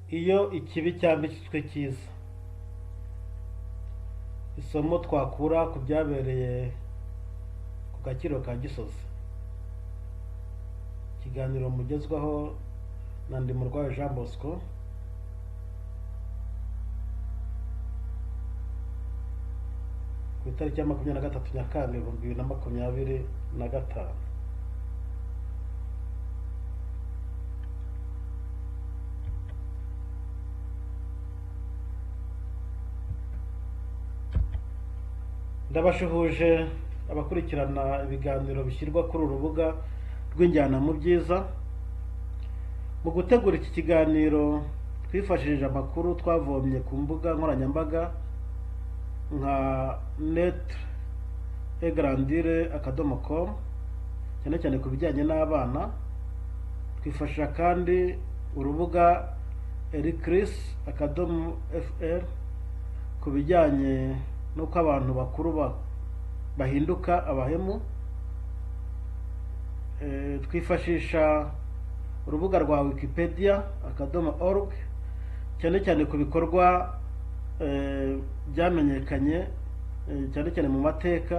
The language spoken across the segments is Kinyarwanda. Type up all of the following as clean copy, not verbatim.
Iyo ikibi cyambitswe icyiza. Isomo twakura ku byabereye ku Gaciro ka Gisozi. Ikiganiro mugezwaho na Ndimurwayo Jean Bosco. Ku itariki ya 23 Nyakanga 2025. Ndabashuhuje abakurikirana ibiganiro bishyirwa kuri uru rubuga rw'injyana mu byiza. Mu gutegura iki kiganiro twifashishije amakuru twavomye ku mbuga nkoranyambaga nka netregrandire.com, cyane cyane ku bijyanye n'abana. Twifashisha kandi urubuga ericris.fr ku bijyanye n'uko abantu bakuru bahinduka abahemu. Twifashisha urubuga rwa wikipedia.org, cyane cyane ku bikorwa byamenyekanye, cyane cyane mu mateka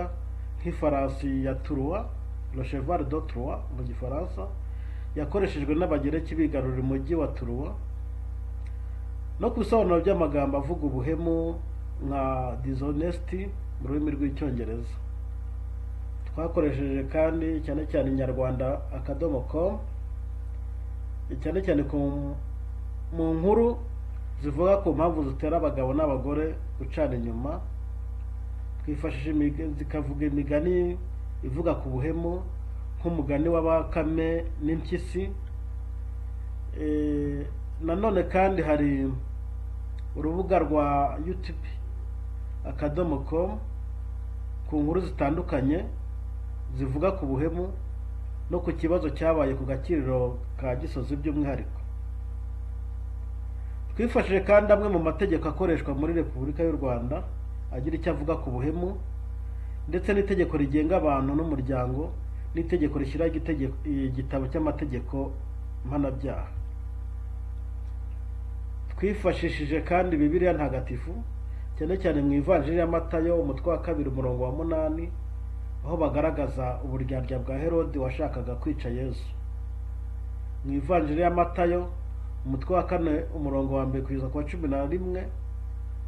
nk'ifarasi ya Troie, le cheval de Troie mu gifaransa, yakoreshejwe n'Abagereki bigarurira umujyi wa Troie, no ku bisobanuro by'amagambo avuga ubuhemu nka dishonesty mu rurimi rw'Icyongereza. Twakoresheje kandi cyane cyane inyarwanda.com, cyane cyane mu nkuru zivuga ku mpamvu zitera abagabo n'abagore gucana inyuma. Twifashisha zikavuga imigani ivuga ku buhemu nk'umugani w'abakame n'impyisi. Nanone kandi hari urubuga rwa youtube.com ku nkuru zitandukanye zivuga ku buhemu no ku kibazo cyabaye ku Gakiriro ka Gisozi by'umwihariko. Twifashishije kandi amwe mu mategeko akoreshwa muri Repubulika y'u Rwanda agira icyo avuga ku buhemu, ndetse n'itegeko rigenga abantu n'umuryango, n'itegeko rishyiraho igitabo cy'amategeko mpanabyaha. Twifashishije kandi Bibiliya Ntagatifu, cyane cyane mu Ivanjiri ya Matayo umutwe wa 2 umurongo wa 8, aho bagaragaza uburyarya bwa Herodi washakaga kwica Yesu. Mu Ivanjiri ya Matayo umutwe wa 4 umurongo wa 1 kugeza ku wa 11,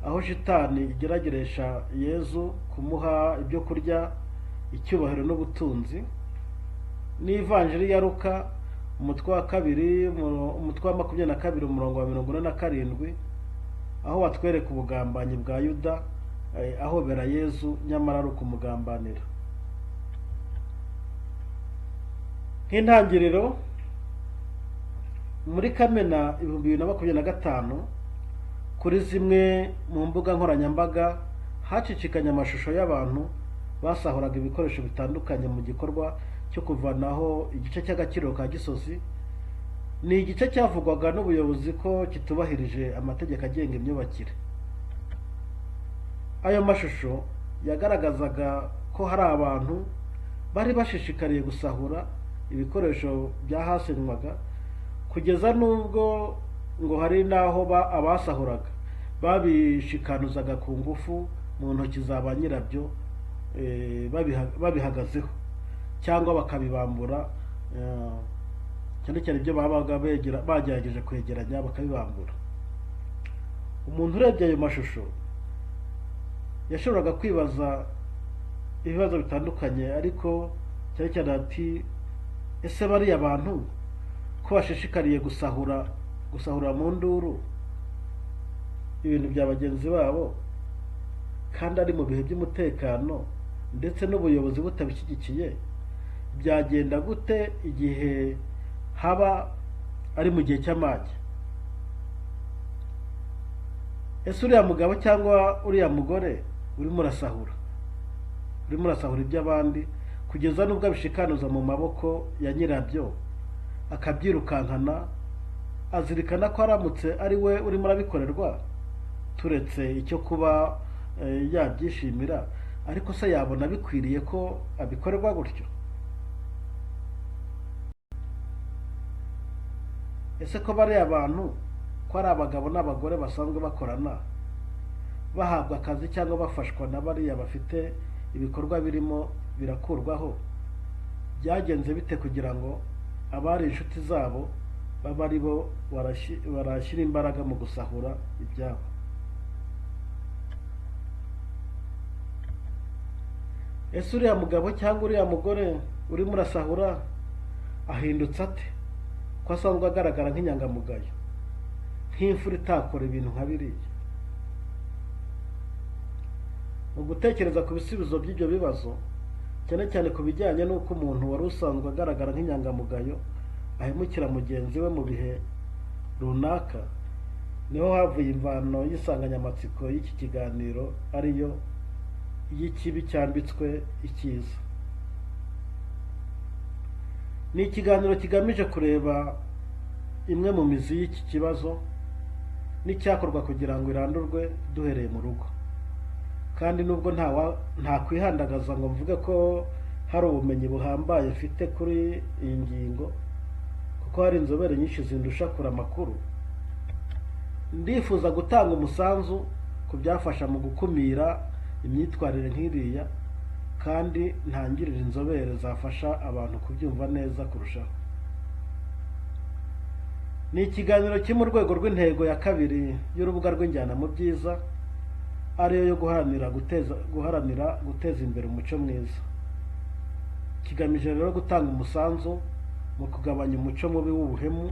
aho shitani igerageresha Yesu kumuha ibyo kurya, icyubahiro n'ubutunzi. N'ivanjiri ya Luka umutwe wa 2 umutwe wa 22 umurongo wa 47, aho batwereka ubugambanyi bwa Yuda ahobera Yesu nyamara ari ukumugambanira. Nk'intangiriro, muri Kamena 2025, kuri zimwe mu mbuga nkoranyambaga hacicikanye amashusho y'abantu basahuraga ibikoresho bitandukanye mu gikorwa cyo kuvanaho igice cy'Agaciro ka Gisozi. Ni igice cyavugwaga n'ubuyobozi ko kitubahirije amategeko agenga imyubakire. Ayo mashusho yagaragazaga ko hari abantu bari bashishikariye gusahura ibikoresho byahasenywaga, kugeza n'ubwo ngo hari n'aho abasahuraga babishikanuzaga ku ngufu mu ntoki za ba nyirabyo, babihagazeho cyangwa bakabibambura, cyane cyane ibyo babaga bagerageje kwegeranya bakabibambura. Umuntu urebye ayo mashusho yashoboraga kwibaza ibibazo bitandukanye, ariko cyane cyane ati: ese bariya bantu ko bashishikariye gusahura mu nduru ibintu bya bagenzi babo, kandi ari mu bihe by'umutekano ndetse n'ubuyobozi butabishyigikiye, byagenda gute igihe haba ari mu gihe cy'amage? Ese uriya mugabo cyangwa uriya mugore urimo urasahura iby'abandi kugeza n'ubwo abishikanuza mu maboko ya nyirabyo akabyirukankana, azirikana ko aramutse ari we urimo arabikorerwa, turetse icyo kuba yabyishimira, ariko se yabona bikwiriye ko abikorerwa gutyo? Ese ko bariya abantu Ko ari abagabo n'abagore basanzwe bakorana, bahabwa akazi cyangwa bafashwa na bariya bafite ibikorwa birimo birakurwaho, byagenze bite kugira ngo abari inshuti zabo babe ari bo barashyira imbaraga mu gusahura ibyabo? Ese uriya mugabo cyangwa uriya mugore urimo urasahura ahindutse ate, ko asanzwe agaragara nk'inyangamugayo, nk'imfura itakora ibintu nka biriya? Mu gutekereza ku bisubizo by'ibyo bibazo, cyane cyane ku bijyanye n'uko umuntu wari usanzwe agaragara nk'inyangamugayo ahemukira mugenzi we mu bihe runaka, niho havuye imvano y'insanganyamatsiko y'iki kiganiro, ariyo y'ikibi cyambitswe icyiza. Ni ikiganiro kigamije kureba imwe mu mizi y'iki kibazo n'icyakorwa kugira ngo irandurwe duhereye mu rugo. Kandi nubwo ntakwihandagaza ngo mvuge ko hari ubumenyi buhambaye mfite kuri iyi ngingo, kuko hari inzobere nyinshi zindusha kure amakuru, ndifuza gutanga umusanzu ku byafasha mu gukumira imyitwarire nk'iriya, kandi ntangirire inzobere zafasha abantu kubyumva neza kurushaho. Ni ikiganiro kiri mu rwego rw'intego ya kabiri y'urubuga rw'injyana mu byiza, ariyo yo guharanira guteza imbere umuco mwiza. Kigamije rero gutanga umusanzu mu kugabanya umuco mubi w'ubuhemu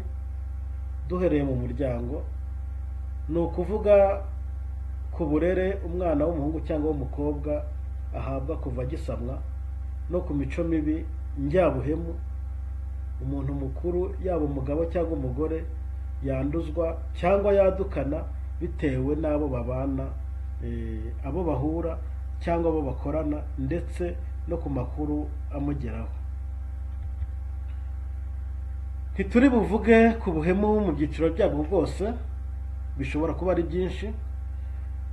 duhereye mu muryango, ni ukuvuga ku burere umwana w'umuhungu cyangwa w'umukobwa ahabwa kuva agisamwa, no ku mico mibi njyabuhemu umuntu mukuru yaba umugabo cyangwa umugore yanduzwa cyangwa yadukana bitewe n'abo babana, abo bahura cyangwa abo bakorana, ndetse no ku makuru amugeraho. Ntituri buvuge ku buhemu mu byiciro byabwo bwose, bishobora kuba ari byinshi.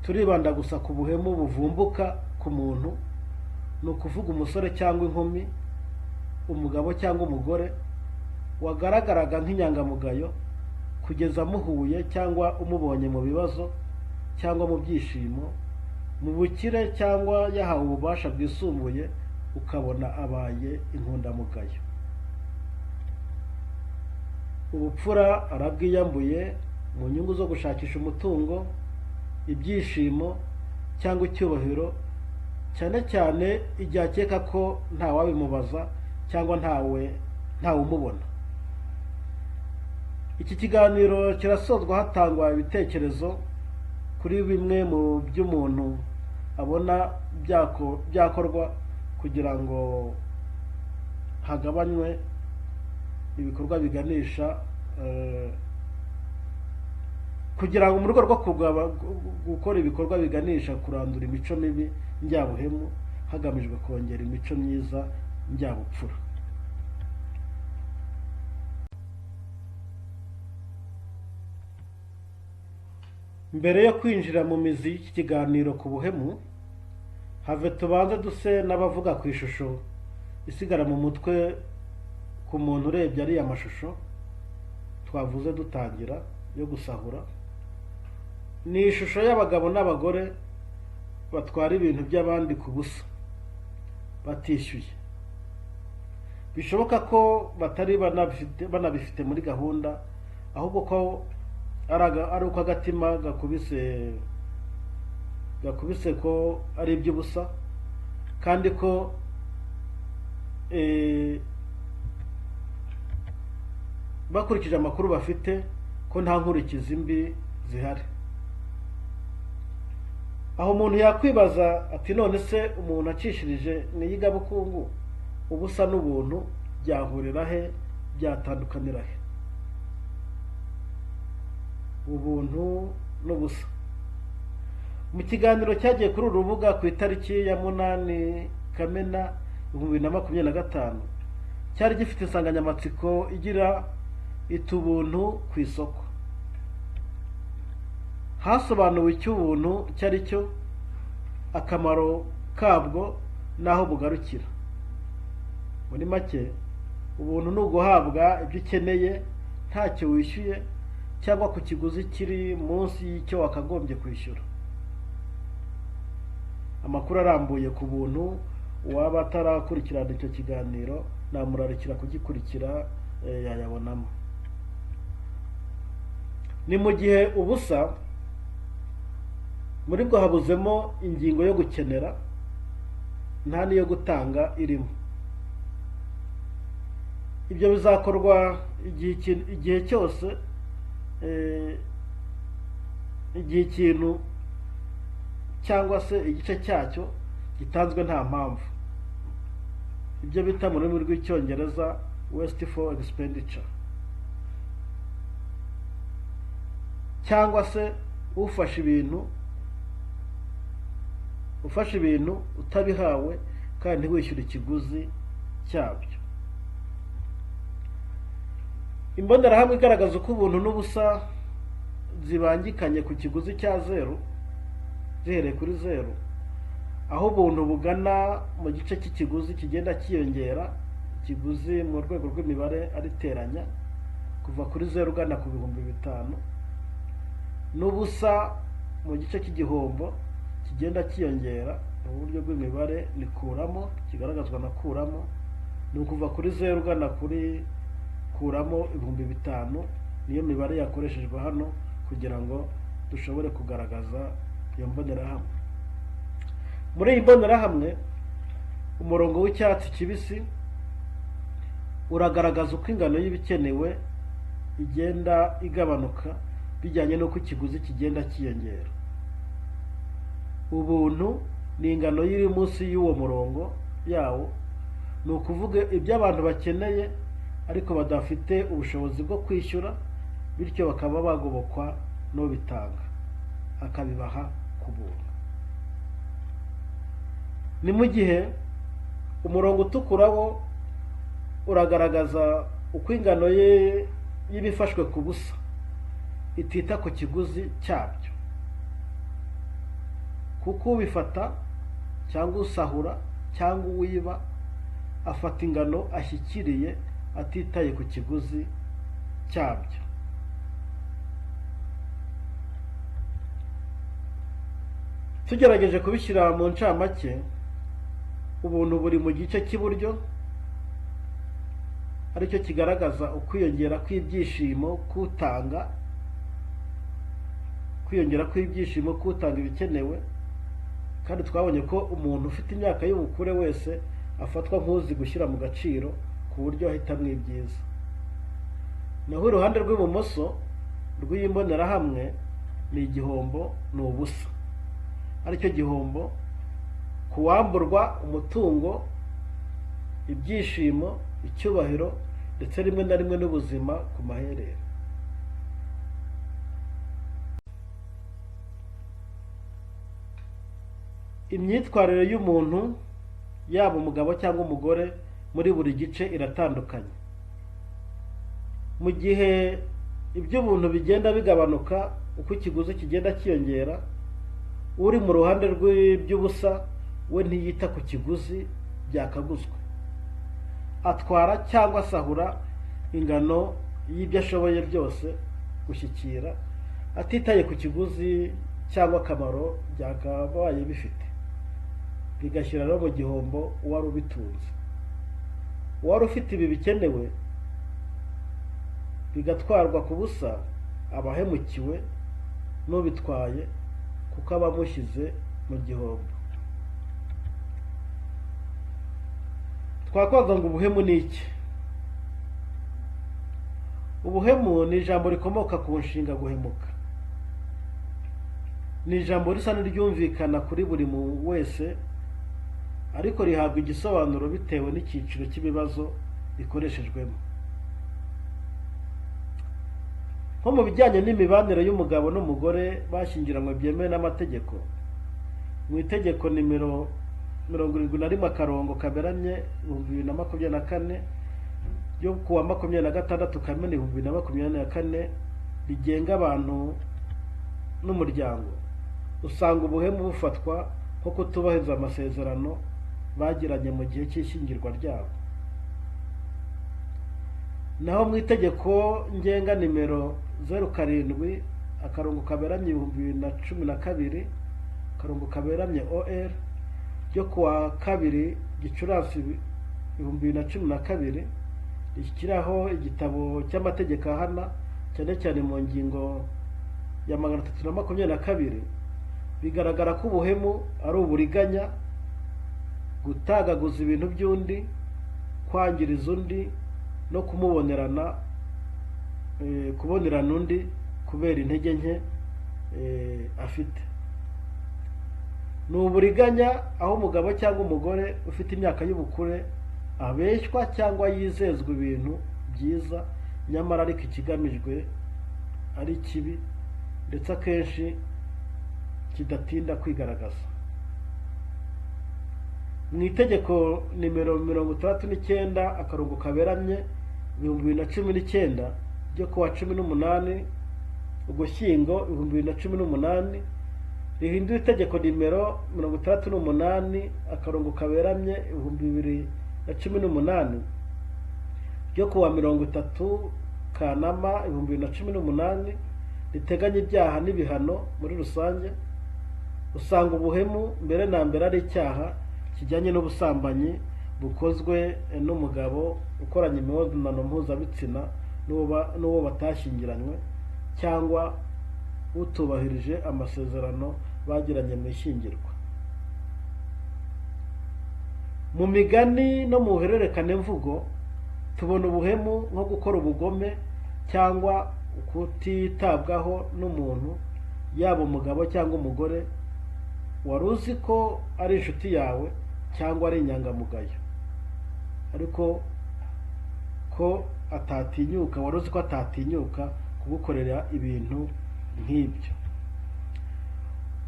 Turibanda gusa ku buhemu buvumbuka ku muntu, ni ukuvuga umusore cyangwa inkumi, umugabo cyangwa umugore wagaragaraga nk'inyangamugayo kugeza amuhuye cyangwa umubonye mu bibazo cyangwa mu byishimo, mu bukire cyangwa yahawe ububasha bwisumbuye, ukabona abaye inkundamugayo. Ubupfura arabwiyambuye mu nyungu zo gushakisha umutungo, ibyishimo cyangwa icyubahiro, cyane cyane igihe akeka ko ntawabimubaza cyangwa ntawe umubona. Iki kiganiro kirasozwa hatangwa ibitekerezo kuri bimwe mu by'umuntu abona byakorwa kugira ngo hagabanywe ibikorwa biganisha kugira ngo mu rwego rwo gukora ibikorwa biganisha kurandura imico mibi njyabuhemu, hagamijwe kongera imico myiza njyabupfura. Mbere yo kwinjira mu mizi y'iki kiganiro ku buhemu, have tubanze duse n'abavuga ku ishusho isigara mu mutwe ku muntu urebye ariya mashusho twavuze dutangira yo gusahura. Ni ishusho y'abagabo n'abagore batwara ibintu by'abandi ku busa batishyuye, bishoboka ko batari banabifite muri gahunda, ahubwo ko ari uko agatima gakubise ko ari iby'ubusa, kandi ko bakurikije amakuru bafite ko nta nkurikizi mbi zihari. Aho umuntu yakwibaza ati none se umuntu acishirije mu iyigabukungu, ubusa n'ubuntu byahurira he, byatandukanira he? Ubuntu n'ubusa. Mu kiganiro cyagiye kuri uru rubuga ku itariki ya 8 Kamena 2025, cyari gifite insanganyamatsiko igira iti ubuntu ku isoko. Hasobanuwe icyo ubuntu cyari cyo, akamaro kabwo n'aho bugarukira. Muri make, ubuntu ni uguhabwa ibyo ukeneye ntacyo wishyuye, cyangwa ku kiguzi kiri munsi y'icyo wakagombye kwishyura. Amakuru arambuye ku buntu, uwaba atarakurikirana icyo kiganiro namurarikira kugikurikira, yayabonamo. Ni mu gihe ubusa muri bwo habuzemo ingingo yo gukenera, nta n'iyo gutanga irimo. Ibyo bizakorwa igihe cyose igihe ikintu cyangwa se igice cyacyo gitanzwe nta mpamvu, ibyo bita mu rurimi rw'Icyongereza wasteful expenditure, cyangwa se ufashe ibintu utabihawe kandi ntiwishyure ikiguzi cyabyo. Imbonerahamwe igaragaza uko ubuntu n'ubusa zibangikanye ku kiguzi cya zeru, zihereye kuri zeru, aho ubuntu bugana mu gice cy'ikiguzi kigenda cyiyongera, ikiguzi mu rwego rw'imibare ariteranya kuva kuri zeru ugana ku 5000, n'ubusa mu gice cy'igihombo kigenda cyiyongera mu buryo bw'imibare ni kuramo, kigaragazwa na kuramo, ni ukuva kuri zeru ugana kuri kuramo 5000. Niyo mibare yakoreshejwe hano kugira ngo dushobore kugaragaza iyo mbonerahamwe. Muri iyi mbonerahamwe umurongo w'icyatsi kibisi uragaragaza uko ingano y'ibikenewe igenda igabanuka bijyanye n'uko ikiguzi kigenda cyiyongera. Ubuntu ni ingano y'iri munsi y'uwo murongo yawo, ni ukuvuga ibyo abantu bakeneye ariko badafite ubushobozi bwo kwishyura, bityo bakaba bagobokwa n'ubitanga akabibaha ku buntu. Ni mu gihe umurongo utukura wo uragaragaza uko ingano y'ibifashwe ku busa itita ku kiguzi cyabyo, kuko ubifata cyangwa usahura cyangwa uwiba afata ingano ashyikiriye atitaye ku kiguzi cyabyo. Tugerageje kubishyira mu ncamake, ubuntu buri mu gice cy'iburyo, aricyo kigaragaza ukwiyongera kw'ibyishimo kutanga, kwiyongera kw'ibyishimo kutanga ibikenewe. Kandi twabonye ko umuntu ufite imyaka y'ubukure wese afatwa nk'uzi gushyira mu gaciro ku buryo ahitamo ibyiza. Naho iruhande rw'ibumoso rw'iyi mbonerahamwe ni igihombo, ni ubusa, aricyo gihombo kuwamburwa umutungo, ibyishimo, icyubahiro, ndetse rimwe na rimwe n'ubuzima ku maherere. Imyitwarire y'umuntu yaba umugabo cyangwa umugore muri buri gice iratandukanye. Mu gihe iby'ubuntu bigenda bigabanuka uko ikiguzi kigenda cyiyongera, uri mu ruhande rw'iby'ubusa we ntiyita ku kiguzi byakaguzwe, atwara cyangwa asahura ingano y'ibyo ashoboye byose gushyikira, atitaye ku kiguzi cyangwa akamaro byakabaye bifite, bigashyira no mu gihombo uwari ubitunze. Uwari ufite ibi bikenewe bigatwarwa ku busa, aba ahemukiwe n'ubitwaye, kuko aba amushyize mu gihombo. Twakwaza ngo ubuhemu ni iki? Ubuhemu ni ijambo rikomoka ku nshinga guhemuka. Ni ijambo risa n'iryumvikana kuri buri muntu wese, ariko rihabwa igisobanuro bitewe n'icyiciro cy'ibibazo rikoreshejwemo. Nko mu bijyanye n'imibanire y'umugabo n'umugore bashyingiranywe byemewe n'amategeko, mu itegeko nimero 71 akarongo kaberamye 2024 ryo kuwa 26 Kamena 2024 rigenga abantu n'umuryango, usanga ubuhemu bufatwa nko kutubahiriza amasezerano bagiranye mu gihe cy'ishyingirwa ryabo. Naho mu itegeko ngenga nimero 07 akarongo kaberamye 2012 akarongo kaberamye OR ryo kuwa 2 Gicurasi 2012 rishyiraho igitabo cy'amategeko ahana, cyane cyane mu ngingo ya 322, bigaragara ko ubuhemu ari uburiganya, gutagaguza ibintu by'undi, kwangiriza undi no kumubonerana, kubonerana undi kubera intege nke afite. Ni uburiganya aho umugabo cyangwa umugore ufite imyaka y'ubukure abeshywa cyangwa yizezwa ibintu byiza, nyamara ariko ikigamijwe ari kibi, ndetse akenshi kidatinda kwigaragaza. Mu itegeko nimero 69 akarongo kaberamye 2019 ryo kuwa 18 Ugushyingo 2018 rihindura itegeko nimero 68 akarongo kaberamye 2018 ryo kuwa 30 Kanama 2018 riteganya ibyaha n'ibihano muri rusange, usanga ubuhemu mbere na mbere ari icyaha kijyanye n'ubusambanyi bukozwe n'umugabo ukoranye imibonano mpuzabitsina n'uwo batashyingiranywe, cyangwa utubahirije amasezerano bagiranye mu ishyingirwa. Mu migani no mu ruhererekane mvugo tubona ubuhemu nko gukora ubugome cyangwa kutitabwaho n'umuntu, yaba umugabo cyangwa umugore wari uzi ko ari inshuti yawe cyangwa ari inyangamugayo, ariko ko atatinyuka, wari uzi ko atatinyuka kugukorera ibintu nk'ibyo.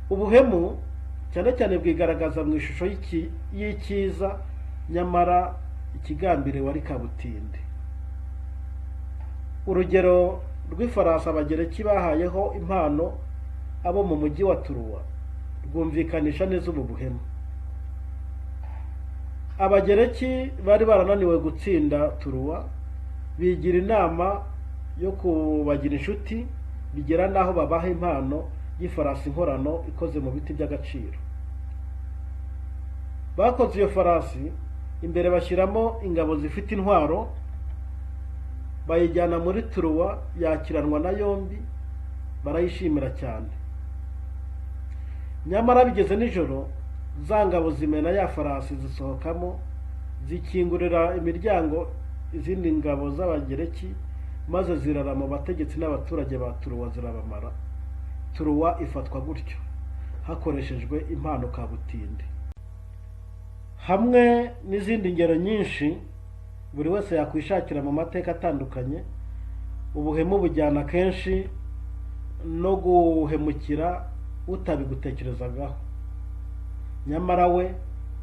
Ubuhemu cyane cyane bwigaragaza mu ishusho y'icyiza, nyamara ikigambiriwe ari kabutindi. Urugero rw'ifarasi Abagereki bahayeho impano abo mu mujyi wa Turuwa rwumvikanisha neza ubu buhemu. Abagereki bari barananiwe gutsinda Turuwa, bigira inama yo kubagira inshuti, bigera n'aho babaha impano y'ifarasi nkorano ikoze mu biti by'agaciro. Bakoze iyo farasi, imbere bashyiramo ingabo zifite intwaro, bayijyana muri Turuwa, yakiranwa na yombi, barayishimira cyane. Nyamara bigeze nijoro, za ngabo zimena ya farasi zisohokamo, zikingurira imiryango izindi ngabo z'Abagereki, maze zirara mu bategetsi n'abaturage ba Turuwa zirabamara. Turuwa ifatwa gutyo hakoreshejwe impano kabutindi. Hamwe n'izindi ngero nyinshi buri wese yakwishakira mu mateka atandukanye, ubuhemu bujyana kenshi no guhemukira utabigutekerezagaho. Nyamara we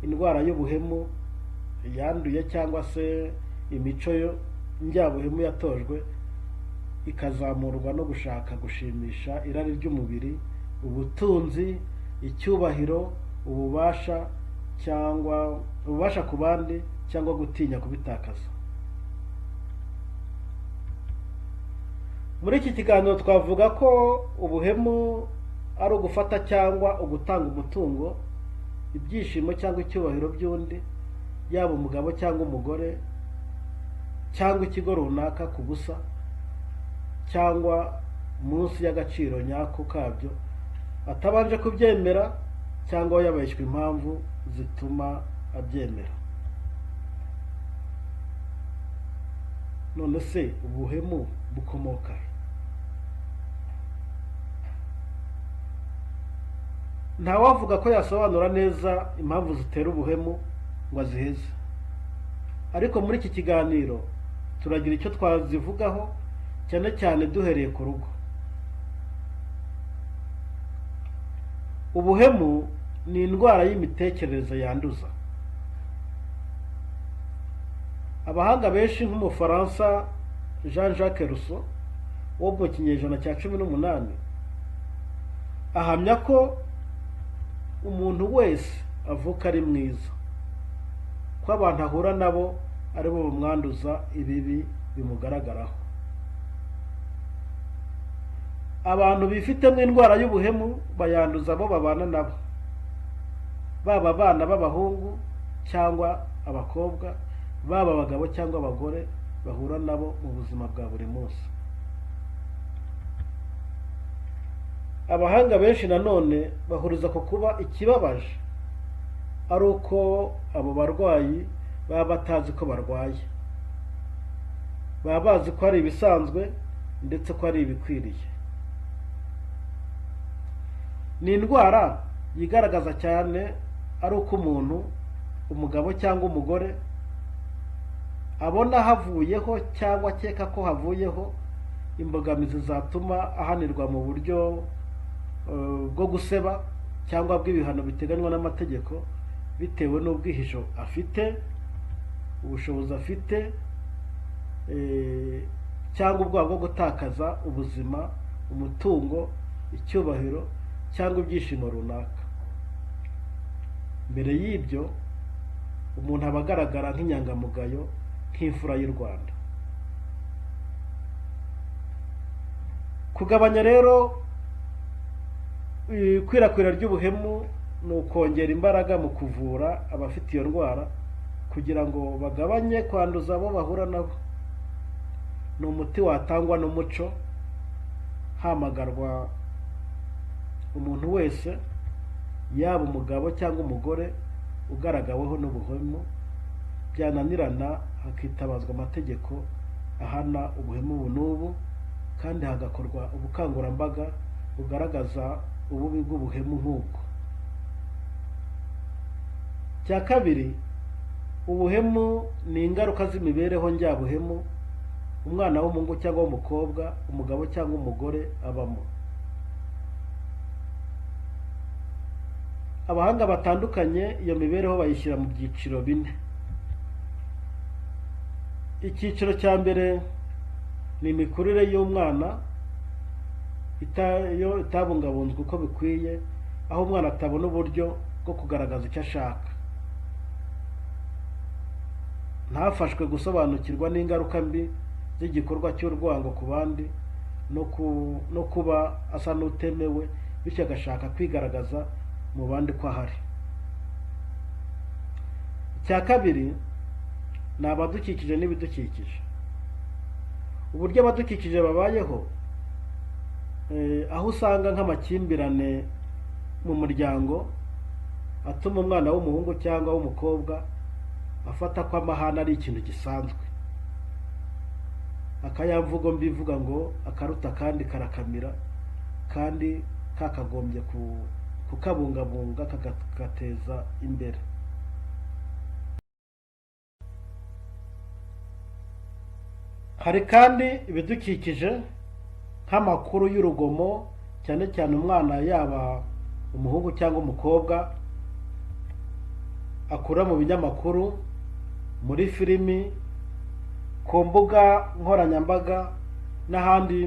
indwara y'ubuhemu yanduye cyangwa se imico njyabuhemu yatojwe ikazamurwa no gushaka gushimisha irari ry'umubiri, ubutunzi, icyubahiro, ububasha cyangwa ububasha ku bandi, cyangwa gutinya kubitakaza. Muri iki kiganiro twavuga ko ubuhemu ari ugufata cyangwa ugutanga umutungo, ibyishimo cyangwa icyubahiro by'undi, yaba umugabo cyangwa umugore, cyangwa ikigo runaka ku busa cyangwa munsi y'agaciro nyako kabyo, atabanje kubyemera cyangwa yabeshywe impamvu zituma abyemera. None se ubuhemu bukomoka he? Ntawavuga ko yasobanura neza impamvu zitera ubuhemu ngo aziheze, ariko muri iki kiganiro turagira icyo twazivugaho, cyane cyane duhereye ku rugo. Ubuhemu ni indwara y'imitekerereze yanduza. Abahanga benshi nk'Umufaransa Jean Jacques Rousseau wo mu kinyejana cya 18 ahamya ko umuntu wese avuka ari mwiza, ko abantu ahura nabo aribo bamwanduza ibibi bimugaragaraho. Abantu bifitemo indwara y'ubuhemu bayanduza abo babana nabo, baba abana b'abahungu cyangwa abakobwa, baba abagabo cyangwa abagore bahura nabo mu buzima bwa buri munsi. Abahanga benshi nanone bahuriza ku kuba ikibabaje ari uko abo barwayi baba batazi ko barwaye, baba bazi ko ari ibisanzwe ndetse ko ari ibikwiriye. Ni indwara yigaragaza cyane ari uko umuntu, umugabo cyangwa umugore, abona havuyeho cyangwa akeka ko havuyeho imbogamizi zatuma ahanirwa mu buryo bwo guseba cyangwa bw'ibihano biteganywa n'amategeko, bitewe n'ubwihisho afite, ubushobozi afite, cyangwa ubwoba bwo gutakaza ubuzima, umutungo, icyubahiro cyangwa ibyishimo runaka. Mbere y'ibyo umuntu aba agaragara nk'inyangamugayo, nk'imfura y'u Rwanda. Kugabanya rero ikwirakwira ry'ubuhemu ni ukongera imbaraga mu kuvura abafite iyo ndwara kugira ngo bagabanye kwanduza abo bahura nabo. Ni umuti watangwa n'umuco, hamagarwa umuntu wese, yaba umugabo cyangwa umugore ugaragaweho n'ubuhemu, byananirana hakitabazwa amategeko ahana ubuhemu ubu n'ubu, kandi hagakorwa ubukangurambaga bugaragaza ububi bw'ubuhemu nk'ubwo. Cya kabiri, ubuhemu ni ingaruka z'imibereho njyabuhemu umwana w'umuhungu cyangwa w'umukobwa, umugabo cyangwa umugore abamo. Abahanga batandukanye iyo mibereho bayishyira mu byiciro bine. Icyiciro cya mbere ni imikurire y'umwana itabungabunzwe uko bikwiye, aho umwana atabona uburyo bwo kugaragaza icyo ashaka, ntafashwe gusobanukirwa n'ingaruka mbi z'igikorwa cy'urwango ku bandi no kuba asa n'utemewe, bityo agashaka kwigaragaza mu bandi ko ahari. Icya kabiri ni abadukikije n'ibidukikije. Uburyo abadukikije babayeho, aho usanga nk'amakimbirane mu muryango atuma umwana w'umuhungu cyangwa w'umukobwa afata ko amahane ari ikintu gisanzwe, akayamvugo mbivuga ngo akaruta kandi karakamira, kandi kakagombye kukabungabunga kagateza imbere. Hari kandi ibidukikije nk'amakuru y'urugomo, cyane cyane umwana yaba umuhungu cyangwa umukobwa akura mu binyamakuru, muri filimi, ku mbuga nkoranyambaga n'ahandi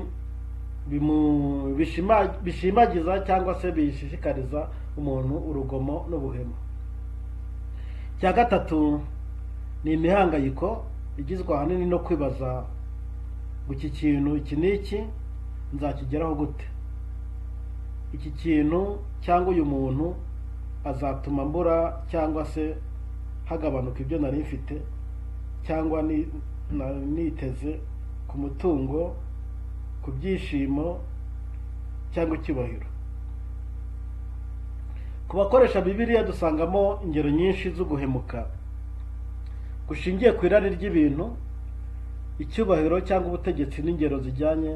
bishimagiza cyangwa se bishishikariza umuntu urugomo n'ubuhemu. Icya gatatu ni imihangayiko igizwe ahanini no kwibaza ngo iki kintu iki n'iki nzakigeraho gute, iki kintu cyangwa uyu muntu azatuma mbura cyangwa se hagabanuka ibyo nari mfite cyangwa niteze ku mutungo, ku byishimo cyangwa icyubahiro. Ku bakoresha Bibiliya dusangamo ingero nyinshi zo guhemuka gushingiye ku irari ry'ibintu, icyubahiro cyangwa ubutegetsi, n'ingero zijyanye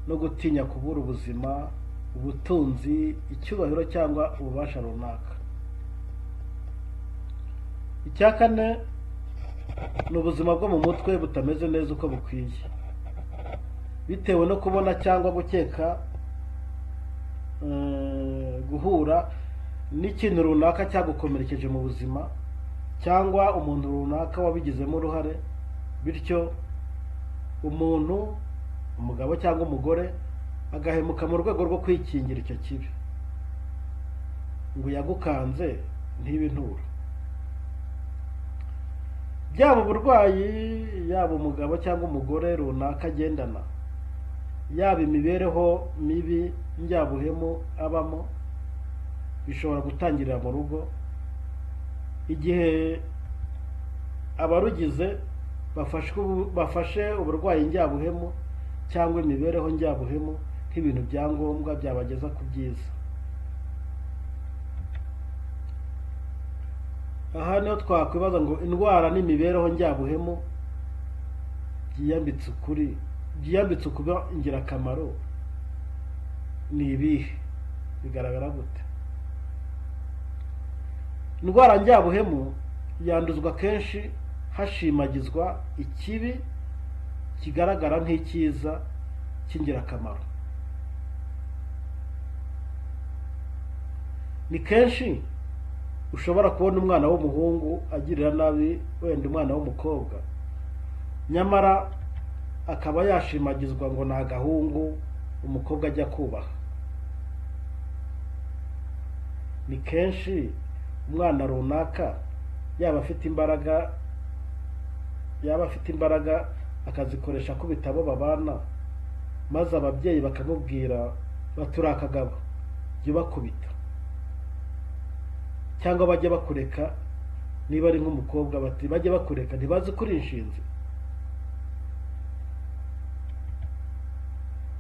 no gutinya kubura ubuzima, ubutunzi, icyubahiro cyangwa ububasha runaka. Icya kane ni ubuzima bwo mu mutwe butameze neza uko bukwiye, bitewe no kubona cyangwa gukeka guhura n'ikintu runaka cyagukomerekeje mu buzima cyangwa umuntu runaka wabigizemo uruhare, bityo umuntu, umugabo cyangwa umugore, agahemuka mu rwego rwo kwikingira icyo kibi, ngo yagukanze ntibe inturo. Byaba uburwayi, yaba umugabo cyangwa umugore runaka agendana, yaba imibereho mibi njyabuhemu abamo, bishobora gutangirira mu rugo igihe abarugize bafashe uburwayi njyabuhemu cyangwa imibereho njyabuhemu nk'ibintu bya ngombwa byabageza ku byiza. Aha niho twakwibaza ngo indwara n'imibereho njyabuhemu byiyambitse ukuri, byiyambitse ukuba ingirakamaro ni ibihe, bigaragara gute? Indwara njyabuhemu yanduzwa kenshi hashimagizwa ikibi kigaragara nk'icyiza cy'ingirakamaro. Ni kenshi ushobora kubona umwana w'umuhungu agirira nabi wenda umwana w'umukobwa, nyamara akaba yashimagizwa ngo ni agahungu umukobwa ajya kubaha. Ni kenshi umwana runaka yaba afite imbaraga akazikoresha akubita abo babana, maze ababyeyi bakamubwira bati uri akagabo, jya ubakubita, cyangwa bajye bakureka, niba ari nk'umukobwa bati bajye bakureka, ntibazi ko uri inshinzi.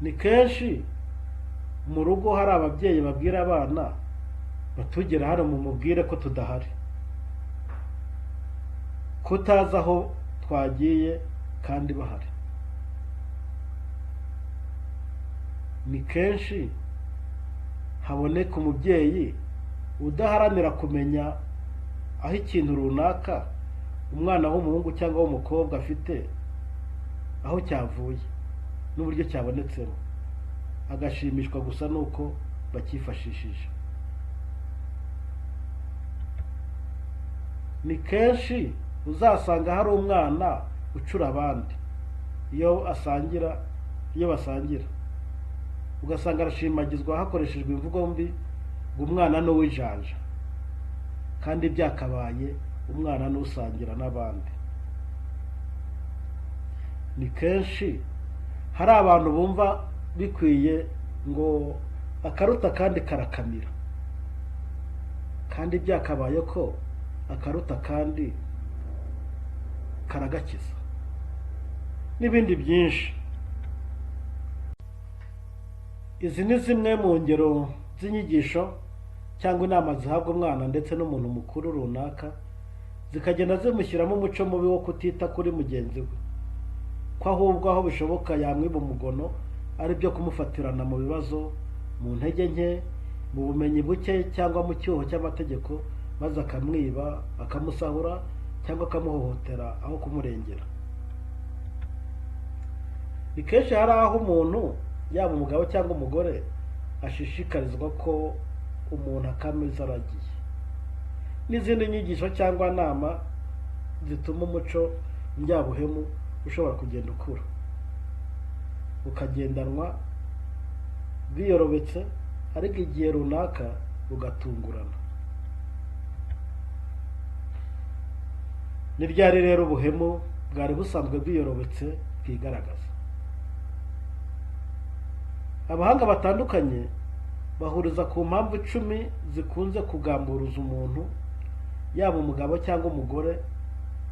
Ni kenshi mu rugo hari ababyeyi babwira abana batugera hano mumubwire ko tudahari, kutazi aho twagiye kandi bahari. Ni kenshi haboneka umubyeyi udaharanira kumenya aho ikintu runaka umwana w'umuhungu cyangwa w'umukobwa afite, aho cyavuye n'uburyo cyabonetsemo, agashimishwa gusa nuko bakifashishije. Ni kenshi uzasanga hari umwana ucura abandi iyo basangira, ugasanga arashimagizwa hakoreshejwe imvugo mbi ngo umwana ni uw'ijanja, kandi byakabaye umwana n'usangira n'abandi. Ni kenshi hari abantu bumva bikwiye ngo akaruta kandi karakamira, kandi byakabaye ko akaruta kandi karagakiza, n'ibindi byinshi. Izi ni zimwe mu ngero z'inyigisho cyangwa inama zihabwa umwana ndetse n'umuntu mukuru runaka, zikagenda zimushyiramo umuco mubi wo kutita kuri mugenzi we, ko ahubwo aho bishoboka yamwiba umugono, ari byo kumufatirana mu bibazo, mu ntege nke, mu bumenyi buke cyangwa mu cyuho cy'amategeko, maze akamwiba, akamusahura cyangwa akamuhohotera aho kumurengera. Ni kenshi hari aho umuntu yaba umugabo cyangwa umugore ashishikarizwa ko umuntu akameza aragiye, n'izindi nyigisho cyangwa nama zituma umuco njyabuhemu ushobora kugenda ukura, ukagendanwa bwiyorobetse, ariko igihe runaka ugatungurana. Ni ryari rero ubuhemu bwari busanzwe bwiyorobetse bwigaragaza? Abahanga batandukanye bahuriza ku mpamvu 10 zikunze kugamburuza umuntu, yaba umugabo cyangwa umugore,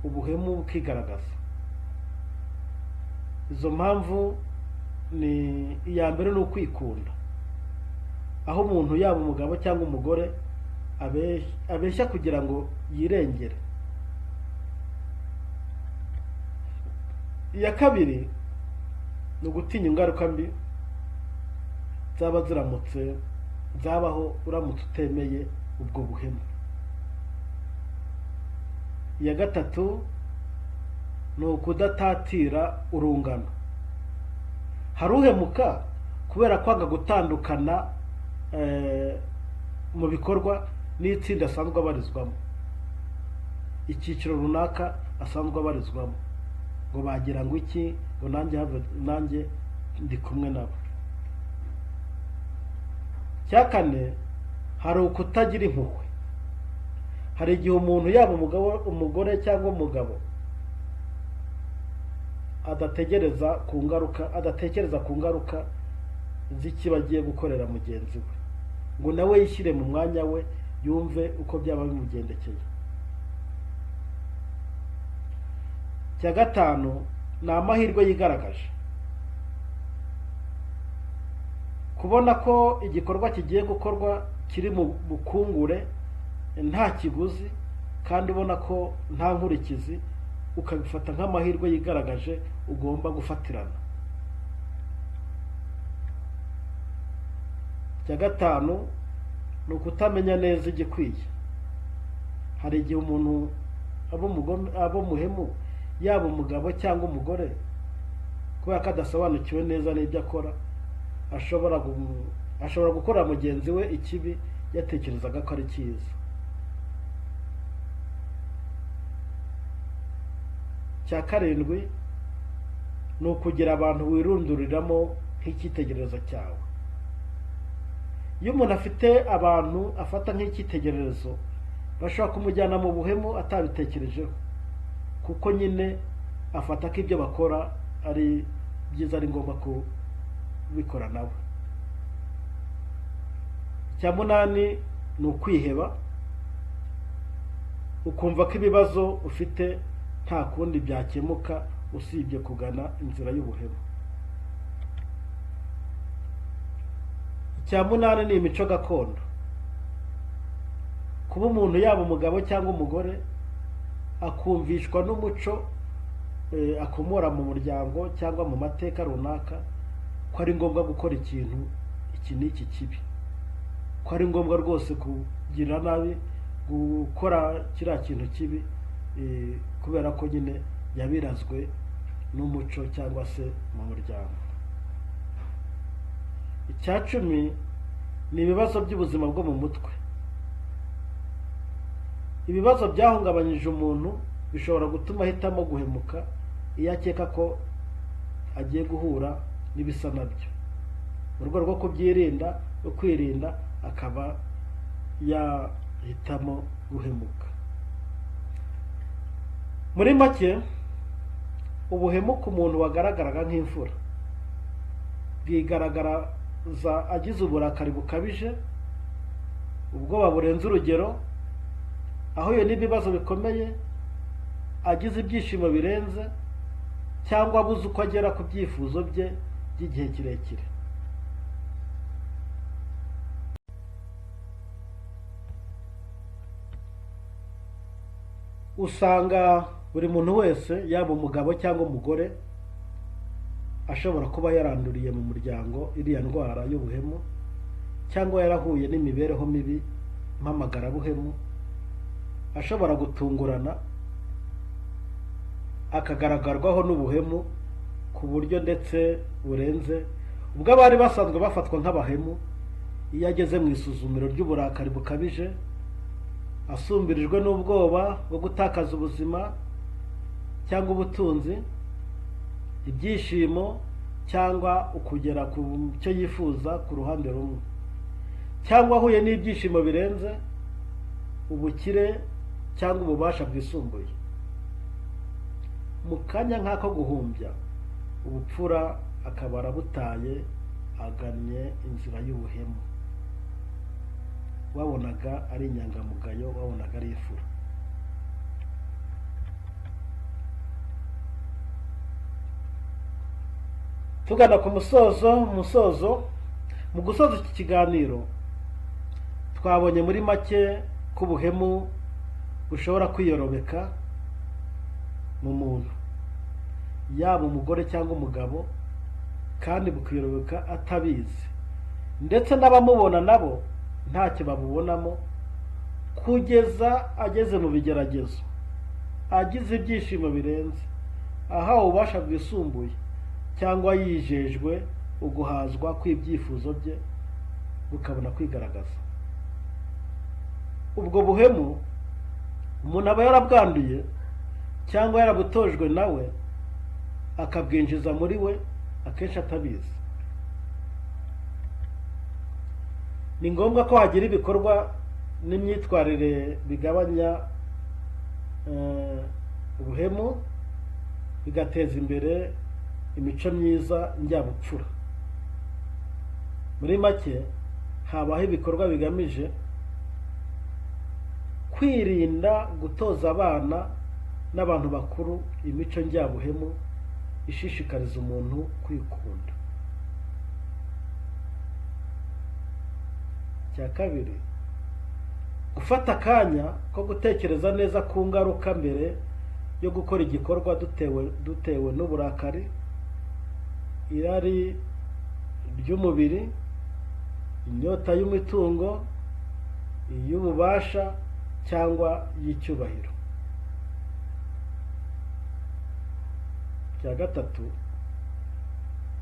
ubuhemu bukigaragaza. Izo mpamvu ni: iya mbere ni ukwikunda, aho umuntu yaba umugabo cyangwa umugore abeshya kugira ngo yirengere. Iya kabiri ni ugutinya ingaruka mbi zaba ziramutse zabaho uramutse utemeye ubwo buhemu. Iya gatatu ni ukudatatira urungano. Hari uhemuka kubera kwanga gutandukana mu bikorwa n'itsinda asanzwe abarizwamo, icyiciro runaka asanzwe abarizwamo, ngo bagira ngo iki, ngo nanjye ndi kumwe nabo. Cya kane, hari ukutagira impuhwe. Hari igihe umuntu yaba umugore cyangwa umugabo adategereza ku ngaruka adatekereza ku ngaruka z'ikiba agiye gukorera mugenzi we, ngo nawe yishyire mu mwanya we yumve uko byaba bimugendekeye. Icya gatanu ni amahirwe yigaragaje. Kubona ko igikorwa kigiye gukorwa kiri mu bukungure nta kiguzi kandi ubona ko nta nkurikizi, ukabifata nk'amahirwe yigaragaje ugomba gufatirana. Icya gatanu ni ukutamenya neza igikwiye. Hari igihe umuntu aba umuhemu, yaba umugabo cyangwa umugore, kubera ko adasobanukiwe neza n'ibyo akora, ashobora gukorera mugenzi we ikibi yatekerezaga ko ari cyiza. Icya karindwi ni ukugira abantu wirunduriramo nk'icyitegererezo cyawe. Iyo umuntu afite abantu afata nk'icyitegererezo, bashobora kumujyana mu buhemu atabitekerejeho, kuko nyine afata ko ibyo bakora ari byiza, ari ngombwa kubikora nawe. Icya munani ni ukwiheba, ukumva ko ibibazo ufite nta kundi byakemuka usibye kugana inzira y'ubuhemu. Icya munani ni imico gakondo. Kuba umuntu yaba umugabo cyangwa umugore akumvishwa n'umuco akomora mu muryango cyangwa mu mateka runaka ko ari ngombwa gukora ikintu iki n'iki kibi, ko ari ngombwa rwose kugira nabi, gukora kiriya kintu kibi, kubera ko nyine yabirazwe n'umuco cyangwa se mu muryango. Icya cumi ni ibibazo by'ubuzima bwo mu mutwe. Ibibazo byahungabanyije umuntu bishobora gutuma ahitamo guhemuka iyo akeka ko agiye guhura n'ibisa nabyo. Mu rwego rwo kubyirinda no kwirinda, akaba yahitamo guhemuka. Muri make, ubuhemu ku muntu wagaragaraga nk'imfura bwigaragaza agize uburakari bukabije, ubwoba burenze urugero, ahuye n'ibibazo bikomeye, agize ibyishimo birenze, cyangwa abuze uko agera ku byifuzo bye by'igihe kirekire. Usanga buri muntu wese, yaba umugabo cyangwa umugore, ashobora kuba yaranduriye mu muryango iriya ndwara y'ubuhemu, cyangwa yarahuye n'imibereho mibi mpamagarabuhemu, ashobora gutungurana akagaragarwaho n'ubuhemu ku buryo ndetse burenze ubwo abari basanzwe bafatwa nk'abahemu. Iyo ageze mu isuzumiro ry'uburakari bukabije, asumbirijwe n'ubwoba bwo gutakaza ubuzima cyangwa ubutunzi, ibyishimo cyangwa ukugera ku cyo yifuza ku ruhande rumwe, cyangwa ahuye n'ibyishimo birenze, ubukire cyangwa ububasha bwisumbuye, mu kanya nk'ako guhumbya, ubupfura akaba arabutaye, agannye inzira y'ubuhemu. Wabonaga ari inyangamugayo, wabonaga ari imfura. Tugana ku musozo, mu gusoza iki kiganiro twabonye muri make ko ubuhemu bushobora kwiyorobeka mu muntu, yaba umugore cyangwa umugabo, kandi bukiyorobeka atabizi, ndetse n'abamubona nabo ntacyo babubonamo, kugeza ageze mu bigeragezo, agize ibyishimo birenze, ahawe ububasha bwisumbuye, cyangwa yijejwe uguhazwa kw'ibyifuzo bye bukabona kwigaragaza. Ubwo buhemu umuntu aba yarabwanduye cyangwa yarabutojwe nawe, akabwinjiza muri we akenshi atabizi. Ni ngombwa ko hagira ibikorwa n'imyitwarire bigabanya ubuhemu. bigateza imbere imico myiza njyabupfura. Muri make, habaho ibikorwa bigamije kwirinda gutoza abana n'abantu bakuru imico njyabuhemu ishishikariza umuntu kwikunda. Icya kabiri, gufata akanya ko gutekereza neza ku ngaruka mbere yo gukora igikorwa dutewe n'uburakari, irari ry'umubiri, inyota y'imitungo, iy'ububasha cyangwa y'icyubahiro. Icya gatatu,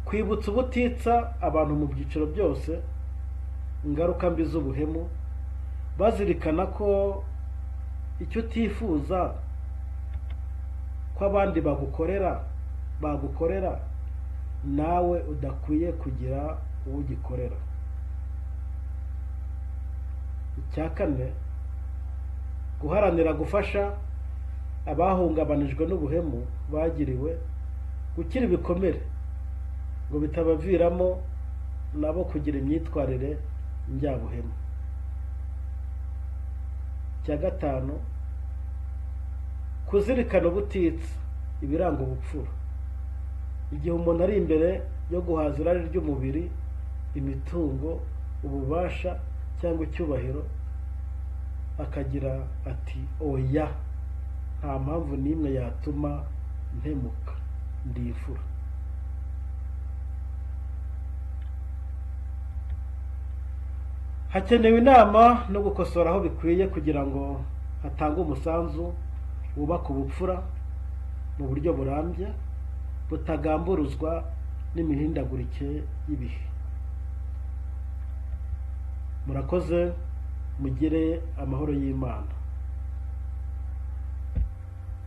kwibutsa ubutitsa abantu mu byiciro byose ingaruka mbi z'ubuhemu, bazirikana ko icyo utifuza ko abandi bagukorera nawe udakwiye kugira uwo ugikorera. Icya kane, guharanira gufasha abahungabanijwe n'ubuhemu bagiriwe gukira ibikomere ngo bitabaviramo nabo kugira imyitwarire njyabuhemu. Icya gatanu, kuzirikana ubutitsa ibiranga ubupfura. Igihe umuntu ari imbere yo guhaza irari ry'umubiri, imitungo, ububasha cyangwa icyubahiro, akagira ati oya, nta mpamvu n'imwe yatuma mpemuka, ndi imfura. Hakenewe inama no gukosora aho bikwiye kugira ngo hatangwe umusanzu wubaka ubupfura mu buryo burambye, butagamburuzwa n'imihindagurikire y'ibihe. Murakoze, mugire amahoro y'Imana.